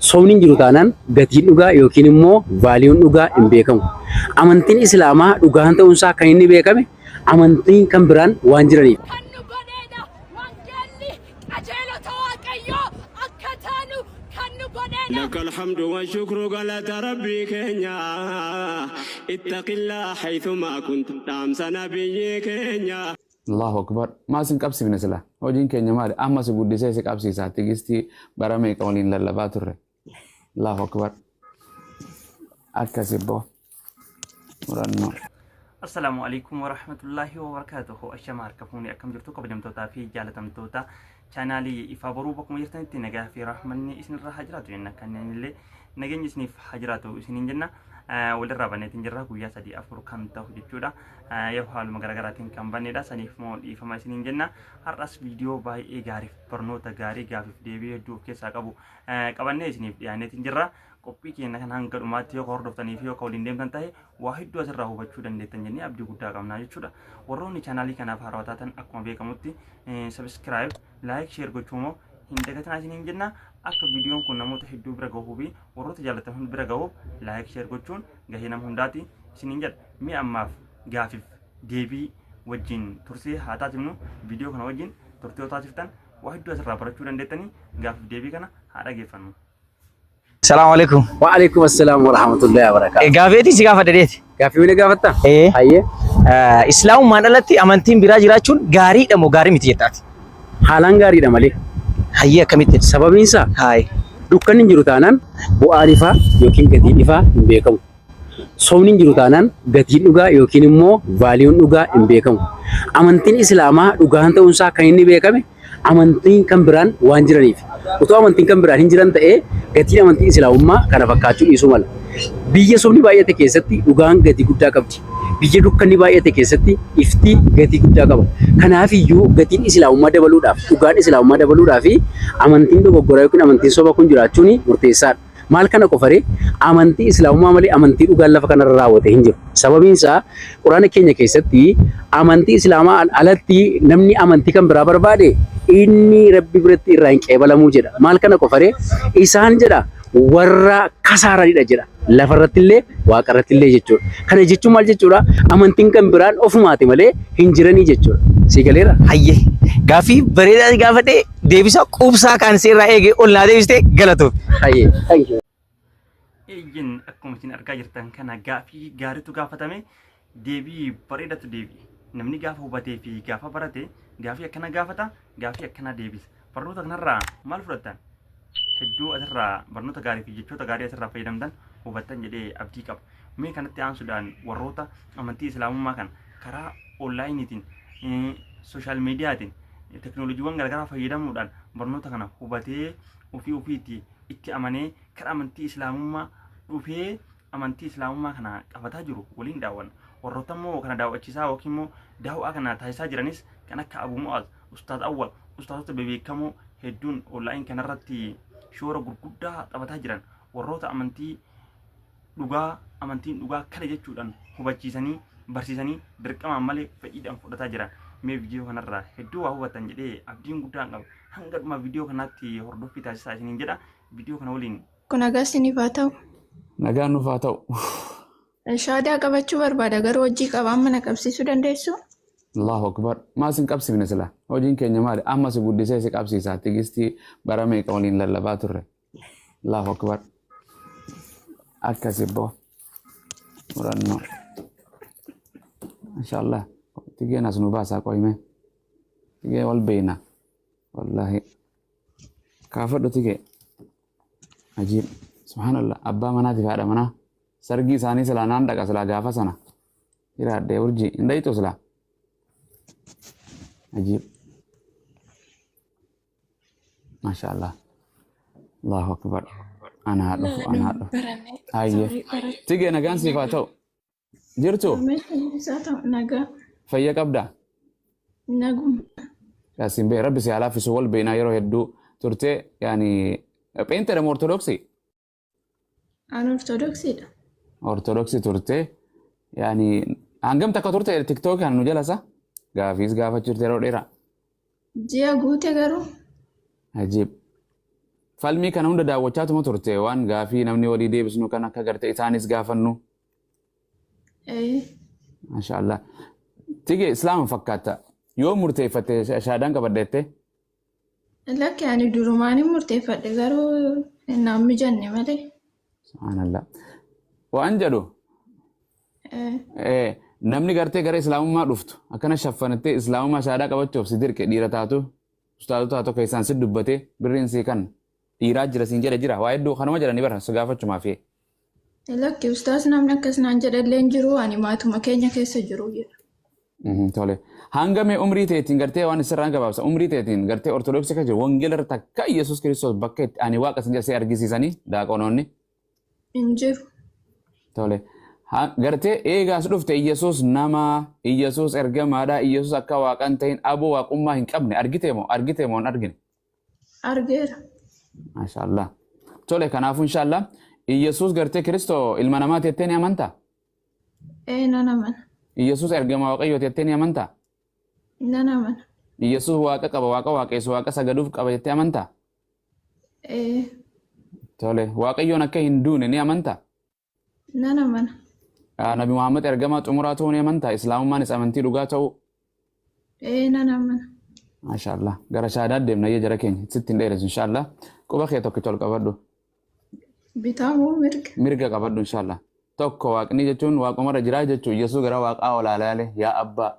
Sobni hin jiru taanaan gatiin dhugaa yookiin immoo vaaliyuun dhugaa hin beekamu. Amantiin Islaamaa dhugaan ta'uunsaa kan inni beekame amantiin kan biraan waan jiraniif. Kan nu godheedha. Wangeelli qajeelota Waaqayyoo akka taanu kan nu godheedha. لك الحمد والشكر قالت ربي كينيا اتق الله حيثما كنت دام نبي كينيا. Allahu akbar. Maa sin qabsiifne sila? Hojiin keenya maali? Amma si guddisee si qabsiisa. Tigistii bara meeqa waliin lallabaa turre. Allahu akbar. Akkas ibboo. Murannoo. Assalaamu alaikum warahmatullaahi wabarakaatuhu. Ashama harka fuunee, akkam jirtu kabajamtootaa fi jaalatamtoota chaanaalii Ifaa Boruu? Bakkuma jirtanitti nagaa fi rahmanni isinirra haa jiraatu jenna. Kanneen illee nageenyi isiniif haa jiraatu isiniin jenna. Walirraa baneetiin jirra guyyaa sadii afur kan ta'u jechuudha. Yoo haaluma garaagaraatiin kan banedha. Saniif immoo dhiifama isiniin jenna. Har'as viidiyoo baay'ee gaariif barnoota gaarii gaafiif deebii hedduu of keessaa qabu qabannee isiniif dhiyaaneetiin jirra. Qophii keenya kan hanga dhumaatti yoo hordoftanii fi yoo waliin deemtan ta'e, waa hedduu asirraa hubachuu dandeettan jennee abdii guddaa qabna jechuudha. Warroonni chaanaalii kanaaf haarawaa taatan, akkuma beekamutti subscribe, like, share gochuu immoo hin dagatinaa isiniin jenna. Akka viidiyoon kun namoota hedduu bira gahuu fi warroota jaallatan hundi bira gahuuf like, share gochuun gahee nama hundaati isiniin jedha. Mi'a ammaaf gaafiif deebii wajjin tursee haa taasifnu. Viidiyoo kana wajjin turtii yoo taasiftan, waa hedduu asirraa barachuu dandeettanii. Gaafiif deebii kana haa dhageeffannu. Salaamu alaikum. Wa alaikum assalam wa rahmatullahi wa barakatuh. Gaafeetii si gaafadha deeti. Gaaffii na gaafattaa? Ee. Hayyee. Islaamummaan alatti amantiin biraa jiraachuun gaariidha moo gaarii miti jettaati? Haalaan gaariidha malee. Hayyee, akkamitti? Sababiin isaa dukkanni hin jiru taanaan bu'aan ifaa yookiin gatiin ifaa hin beekamu. Sobni hin jiru taanaan gatiin dhugaa yookiin immoo vaaliyuun dhugaa hin beekamu. Amantiin Islaamaa dhugaan ta'uunsaa kan inni beekame amantiin kan biraan waan jiraniif. Otoo amantiin kan biraan hin jiran ta'ee, gatiin amantii Islaamummaa kana fakkaachuu dhiisuu mala. Biyya sobni baay'ate keessatti dhugaan gatii guddaa qabdi. Biyya dukkanni baay'ate keessatti ifti gatii guddaa qaba. Kanaafiyyuu gatiin Islaamummaa dabaluudhaaf, dhugaan Islaamummaa dabaluudhaaf amantiin dogoggoraa yookiin amantiin soba kun jiraachuun murteessaadha. Maal kana qofaree, amantii Islaamummaa malee amantii dhugaan lafa kanarra raawwate hin jiru. Sababiin isaa Quraana keenya keessatti amantii Islaamaa alatti namni amantii kan biraa barbaade inni Rabbi biratti irraa hin qeebalamuu jedha. Maal kana qofaree, isaan jedha warra kasaaranidha jedha. Lafarratti illee waaqarratti illee jechuudha. Kana jechuun maal jechuudha? Amantiin kan biraan ofumaati malee hin jiranii jechuudha. Si galeera? Hayyee. Gaaffii bareedaa si gaafadhe, deebisa quubsaa kan si irraa eege ol naa deebiste, galatoom. Hayyee. Thank you. Eeyyin, akkuma isin argaa jirtan kana gaafii gaariitu gaafatame, deebii bareedatu deebi'e. Namni gaafa hubatee fi gaafa barate gaafii akkana gaafata, gaafii akkana deebisa. Barnoota kanarraa maal fudhattan? Hedduu asirraa barnoota gaarii fi jechoota gaarii asirraa fayyadamtan hubattan jedhee abdii qaba. Mee kanatti aansuudhaan warroota amantii Islaamummaa kana karaa onlaayiniitiin, social miidiyaatiin, teknooloojiiwwan garaagaraa fayyadamuudhaan barnoota kana hubatee ofii ofiitti itti amanee karaa amantii Islaamummaa dhufee amantii Islaamummaa kana qabataa jiru waliin daawwanna. Warroota immoo kana daawwachiisaa yookiin immoo daawwaa kana taasisaa jiranis kan akka Abu Mu'aaz, Ustaaz Awwal, ustaazota bebeekamoo hedduun online kanarratti shoora gurguddaa taphataa jiran, warroota amantii dhugaa, amantiin dhugaa kana jechuudhaan hubachiisanii barsiisanii dirqamaan malee fedhiidhaan fudhataa jiran. Mee viidiyoo kanarraa hedduu waa hubattan jedhee abdiin guddaan qaba. Hanga dhuma viidiyoo kanaatti hordoffii taasisaa isiniin jedha. Viidiyoo kana waliin Kun nagaa isiniif haa ta'u. Nagaan nuuf haa ta'u. Shaadaa qabachuu barbaada garuu hojii qaba, amma na qabsiisuu dandeessu? Allahu akbar. Maa sin qabsiifne sila? Hojiin keenya maali? Amma si guddisee si qabsiisa. Tigistii bara meeqa waliin lallabaa turre. Allahu akbar. Akkas ibboo. Murannoo. Inshallah. Tigeen as nu baasaa qoyime. Tigee wal beeyna. Wallahi. Kaafadhu tigee. Ajiib. Subhanallah. Abbaa manaatiif haadha manaa. Sargii isaanii silaa naan dhaqa silaa gaafa sana. Jiraadhee urjii. Hin dhayitu silaa. Ajiib. Masha Allah. Allahu akbar. Ana haa dhufu, ana haa dhufu. Hayyee. Tigee, nagaan siif haa ta'u. Jirtu? Nagaa. Fayya qabdaa? Naguma. Yaasiin bee, Rabbi si haa laaffisu. Wal beeknaa yeroo hedduu turte, yaani pheenxeedha moo Ortodoksii? Ani Ortodoksiidha. Ortodoksii turte, yaani hangam takka turte TikTok kan nu jalasa? Gaafiis gaafachuu turte yeroo dheeraa. Ji'a guute garuu. Ajiib. Falmii kana hunda daawwachaatuma turte waan gaafii namni walii deebisnu kan akka gartee isaanis gaafannu. Ee. Maasha Allah. Tige Islaama fakkaata. Yoo murteeffatte shaadaan qabadha jettee? Lakki ani durumaan hin murteeffadhe garuu naan mijanne malee. Subhaanallah. Waan jedhu Ee. namni gartee gara Islaamummaa dhuftu akkana shaffanattee Islaamummaa shaadaa qabachuuf si dirqe dhiira taatu ustaazota taatu keessaan si dubbatee birriin sii kan dhiiraa jira siin jedhe jira waa hedduu kanuma jedhanii bara si gaafachumaaf. Lakki ustaas namni akkas naan jedhallee hin jiru ani maatuma keenya keessa jiru jedha. Tole. Hanga mee umrii teetiin gartee waan isirraan gabaabsa umrii teetiin gartee Ortodoksii kan jiru wangeela irra takka Yesuus Kiristoos bakka itti ani waaqa sin jedhee argisiisanii daaqonoonni. Hin jiru. Tole. Gartee eegaas dhufte Iyyasuus nama, Iyyasuus ergamaadha, Iyyasuus akka waaqa hin ta'in aboo waaqummaa hin qabne argitee moo argitee moo hin argine? Argeera. Maashaallah. Tole kanaafuu inshaallah Iyyasuus gartee Kiristoo ilma namaati jettee ni amantaa? Ee nan amana. Iyyasuus ergamaa Waaqayyooti jettee ni amantaa? Nan amana. Iyyasuus waaqa qaba, waaqa waaqessu, waaqa sagaduuf qaba jettee amantaa? Ee. Tole Waaqayyoon akka hin duune ni amantaa? Nan amana. Nabi Muhammad ergamaa xumuraa ta'uu ni amantaa? Islaamummaanis amantii dhugaa ta'uu? Ee nan amana. Maashaallah. Gara shaadaa deemna iyyee jara keenya sitti hin dheeressu inshaallah. Quba kee tokkicha ol qabadhu. Bitaa moo mirga? Mirga qabadhu inshaallah. Tokko waaqni jechuun waaqumarra jiraa jechuun Yesuus gara waaqaa ol alaale yaa abbaa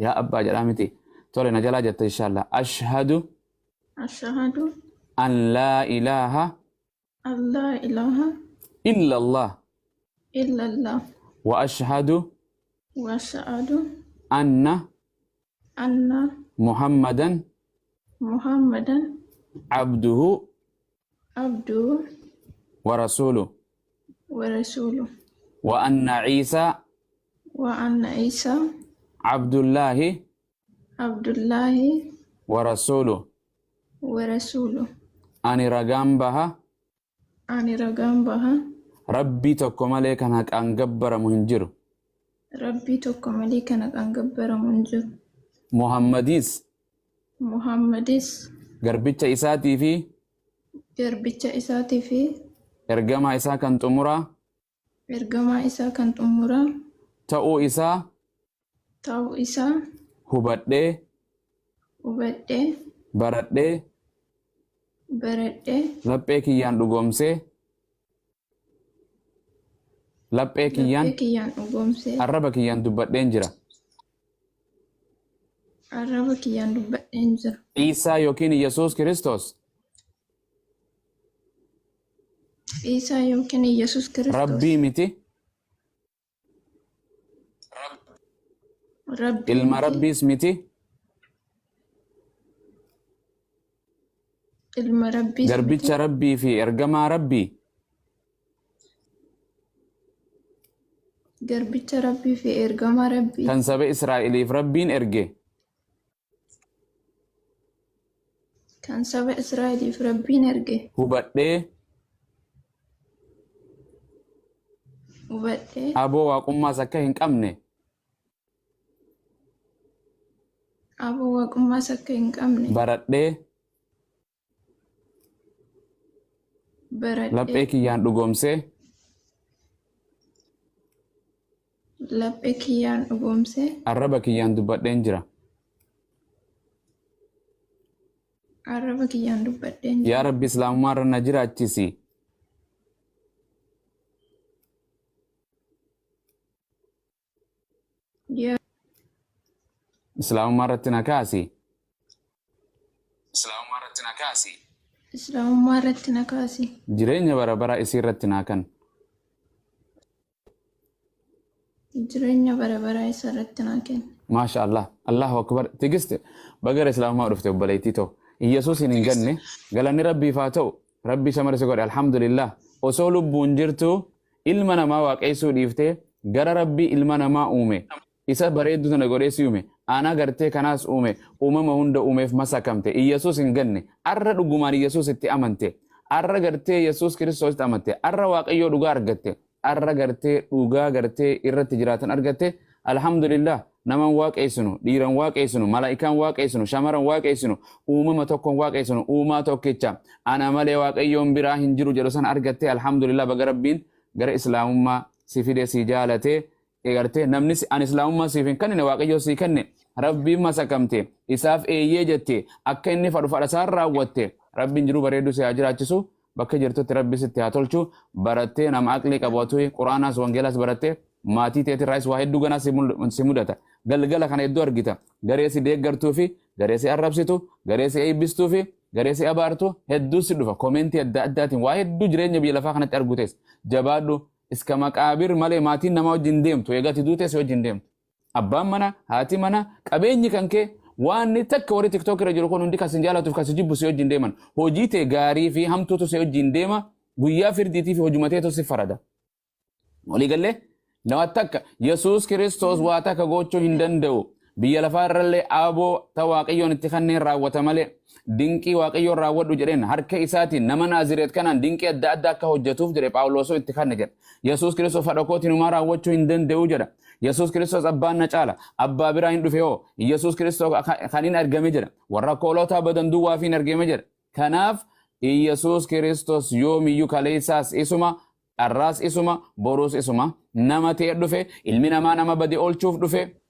yaa abbaa jedhaa miti. Tole na jalaa jetta inshaallah. Ashhadu Ashhadu an laa ilaaha an laa ilaaha illa Allah illallah wa ashhadu wa ashhadu anna anna Muhammadan Muhammadan abduhu abduhu wa rasuluhu wa rasuluhu wa anna Ciisaa wa anna Isa Abdullaahi Abdullaahi wa rasuluhu. wa rasuluhu. Ani ragaan baha Ani ragaan baha Rabbii tokko malee kan haqaan gabbaramu hin jiru. Rabbii tokko malee kan haqaan gabbaramu hin jiru. Muhammadiis Muhammadis garbicha isaatii fi garbicha isaatii fi ergamaa isaa kan xumuraa ergamaa isaa kan xumuraa ta'uu isaa ta'uu isaa hubadhee hubadhee baradhee baradhee laphee kiyyaan dhugoomsee laphee kiyyaan laphee kiyyaan dhugoomsee arraba kiyyaan dubbadheen jira. Arraba kiyyaan dubbadheen jira. Ciisaa yookiin Yesuus Kiristoos Ciisaa yookiin Yesuus Kiristoos Rabbii miti, Rabbii ilma miti, Rabbiis miti, ilma Rabbiis miti, garbicha Rabbii fi ergamaa Rabbii garbicha Rabbii fi ergamaa Rabbii kan saba Israa'eliif Rabbiin erge kan saba Israa'eliif Rabbiin erge hubadhee hubadhee aboo waaqummaas akka hin qabne aboo waaqummaas akka hin qabne baradhee baradhee laphee kiyyaan dhugoomsee laphee kiyyaan dhugoomsee arraba kiyyaan dubbadheen jira. Arraba kiyyaan dubbadheen Yaa jira. Rabbi Islaamummaa irra na jiraachisi. Yaa Islaamummaa irratti na kaasi. Islaamummaa irratti na kaasi. Jireenya bara baraa isii irratti naa kan. Jireenya bara baraa isa irratti naa kenni. Maasha Allah. Allahu akbar. Tigiste bagara Islaamummaa dhufte obboleettii ta'u. Iyyasuusin hin ganne galanni Rabbiif haa ta'u. Rabbi shamara si godhe alhamdulillah. Osoo lubbuun jirtu ilma namaa waaqeessuu dhiiftee gara Rabbii ilma namaa uume. Isa bareedduu tana godhee si uume. Ana gartee kanaas uume. Uumama hunda uumeef masakamte. Iyyasuus hin ganne. Arra dhugumaan Iyyasuus itti amante. Arra gartee Yesuus Kiristoositti amante. Arra Waaqayyoo dhugaa argatte. Arra gartee dhugaa gartee irratti jiraatan argatte. Alhamdulillah. Nama hin waaqeessinu, dhiira hin waaqeessinu, malaa'ikaa hin waaqeessinu, shamara hin waaqeessinu, uumama tokko hin waaqeessinu, uumaa tokkicha ana malee waaqayyoon biraa hin jiru jedhu sana argattee alhamdulillah baga Rabbiin gara islaamummaa si fide si jaalatee egartee namni ani islaamummaa siif hin kennine waaqayyoo sii kenne Rabbiin masakamte isaaf eeyyee jette akka inni fadhu fadha isaan raawwatte Rabbiin jiruu bareedduu si haa jiraachisu bakka jirtutti Rabbi sitti haa tolchu barattee nama aqlii qabu atuyi quraanaas wangeelaas barattee maatii teetirraayis waa hedduu ganaa si mudata galgala kana hedduu argita garee si deeggartuu fi garee si arrabsitu garee si eebbistuu fi garee si abaartu hedduu si dhufa komeentii adda addaatiin waa hedduu jireenya biyya lafaa kanatti argu teessa jabaadhu iska maqaabir malee maatiin namaa wajjin deemtu egaa ati duutee si wajjin deemtu abbaan mana haati mana qabeenyi kan kee waan takka warri tiktok irra jiru kun hundi kan sin jaalatuuf kan si jibbu si wajjin deeman hojii tee gaarii fi hamtuutu si wajjin deema guyyaa firdiitii fi hojuma teetu si farada walii gallee nama takka Yesuus Kiristoos waa takka gochuu hin danda'u. Biyya lafaa irrallee aboo ta Waaqayyoon itti kanneen raawwata malee dinqii Waaqayyoon raawwadhu jedheen harka isaatiin nama Naazireet kanaan dinqii adda addaa akka hojjetuuf jedhe Phaawulosoo itti kanne jedha. Yesuus Kiristoos fadha kootiin homaa raawwachuu hin danda'u jedha. Yesuus Kiristoos abbaan na caala. Abbaa biraa hin dhufe hoo. Yesuus Kiristoos kan hin argame jedha. Warra koolotaa badan duwwaaf hin argame jedha. Kanaaf Yesuus Kiristoos yoomiyyuu kaleessaas isuma Arraas isuma, boruus isuma. Nama ta'e dhufe, ilmi namaa nama bade oolchuuf dhufe.